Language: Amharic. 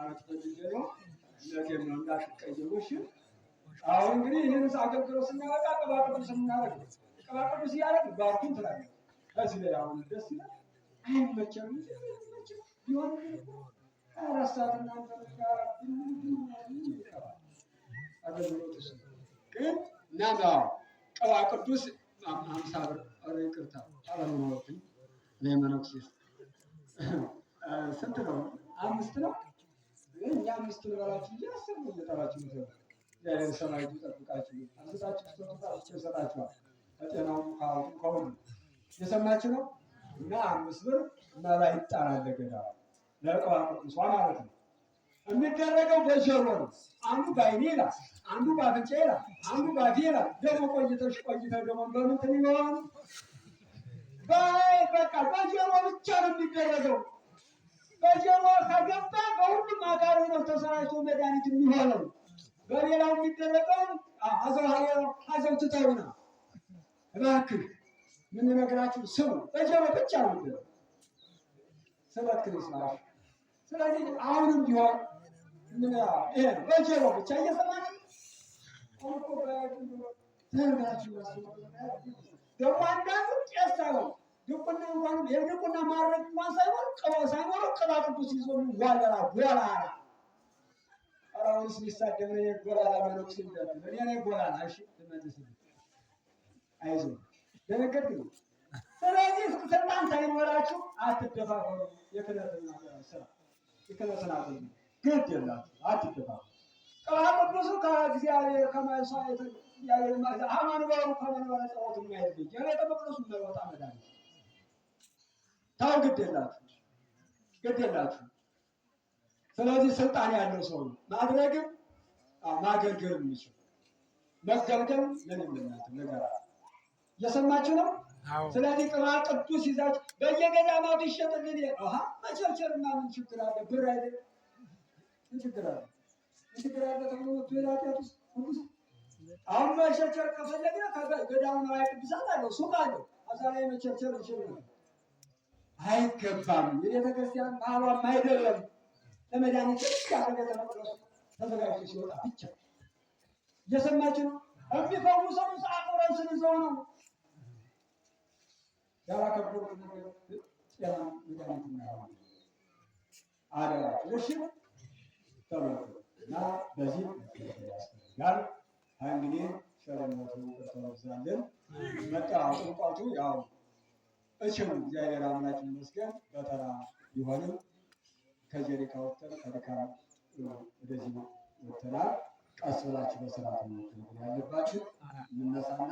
ለማለት ፈልጌ ነው። እውነቴን ነው፣ እንዳትቀየሙ እሺ። አሁን እንግዲህ ይህን አገልግሎት ስናበቃ ቅባ ቅዱስ እናደርግ፣ ቅባ ቅዱስ እያደረግ ባርኩን ትላለህ። ከዚህ ላይ አሁን ደስ ይላል። አይመቸም እንጂ አይመቸም ቢሆን ግን እኮ 24 ሰዓት እናንተ ጋር ይቀራል አገልግሎት እሱ ግን እና ቅባ ቅዱስ 50 ብር። ኧረ ይቅርታ አለመኖርኩኝ፣ እኔ መነኩሴ ስንት ነው? አምስት ነው። እኛ አምስት ልበላችሁ እንጂ 10 ነው እየጠራችሁ ነው። እግዚአብሔር ሰማይቱ ይጠብቃችሁ። አንስታችሁ ስትወጡ ይሰጣችኋል። ከጤናውም ከሀብቱም ከሁሉ የሰማችሁ ነው። እና 5 ብር መባ ይጣላል ለገዳሙ፣ ለቅባ ቅዱሷ ማለት ነው። የሚደረገው በጆሮ ነው። አንዱ በዓይኔ ይላል፣ አንዱ በአፍንጫ ይላል፣ አንዱ በአፌ ይላል። ደግሞ ቆይተሽ ቆይተህ ደግሞ በምንትን ይሆን በቃ በጆሮ ብቻ ነው የሚደረገው። በጆሮ ከገባ በሁሉም አካል ነው ተሰራጭቶ መድኃኒት የሚሆነው። በሌላው የሚደረገው አዘው አዘው ትተውና እባክህ የምንነግራችሁ ስሙ። በጆሮ ብቻ ነው የሚደረገው። ስበት ክርስማሽ። ስለዚህ አሁንም ቢሆን ምን ይሄ ነው፣ በጆሮ ብቻ እየሰማችሁ ተናችሁ። ደግሞ አንዳንዱ ቄስ ሳይሆን ድቁና እንኳን የድቁና ማድረግ እንኳን ሳይሆን ቅባ ሳይኖረው ቅባ ቅዱስ ይዞ ዋለላ ጎላላ። ኧረ አሁንስ ሊሳደብ ነው። ጎላላ መነኩሴ እንዳትል፣ እኔ ነኝ ጎላላ። እሺ ትመልስልኝ፣ አይዞህ ደነገጥክ ነው። ስለዚህ ስልጣን ሳይኖራችሁ አትደፋፈሩ። የክህነትን ስራ፣ የክህነትን አገልግሎት ግድ የላችሁ፣ አትደፋፈሩ። ቅባ ቅዱሱ ከእግዚአብሔር ከመስዋዕት ከመንበሩ ከመንበረ ጸባዖት የማይለይ፣ የቤተ መቅደሱ የማይወጣ መድኃኒት ታው። ግድ የላችሁ፣ ግድ የላችሁ። ስለዚህ ስልጣን ያለው ሰው ነው ማድረግም ማገልገልም የሚችል፣ መገልገል ምንም ለእናንተ ነገር እየሰማችሁ ነው። ስለዚህ ቅባ ቅዱስ ይዛችሁ በየገዳማቱ ይሸጥልን። አሃ መቸርቸርና ምን ችግር አለ? ብር አይደል? ምን ችግር አለ? ምን ችግር አለ ተብሎ ወጥቶ ኃጢአት ውስጥ ሁሉ አሁን መቸርቸር ከፈለግን ከገዳሙ ንዋየ ቅድሳት አለው፣ ሱቅ አለው። እዛ ላይ መቸርቸር እንችል ነው። አይገባም። የቤተ ክርስቲያን ባህሏም አይደለም። ለመድኃኒት ብቻ ከቤተ መቅደሱ ተዘጋጅቶ ሲወጣ ብቻ። እየሰማችሁ ነው። የሚፈውሰው አክብረን ስንይዘው ነው። ያላከበሩት ነገር ጤና መድኃኒት የማይሆን አደራችሁ። እሺ ተመልከቱ እና በዚህ ያስፈልጋል። እንግዲህ ቸርነቱ ይብዛልን። መጣ ጥምቀቱ ያው እችም እግዚአብሔር አምላክ ይመስገን በተራ ቢሆንም ከጀሪካ ወጥተን ከድካም ወደዚህ ወጥተናል። ቀስ ብላችሁ በስርዓት ነው ያለባችሁ። እንነሳና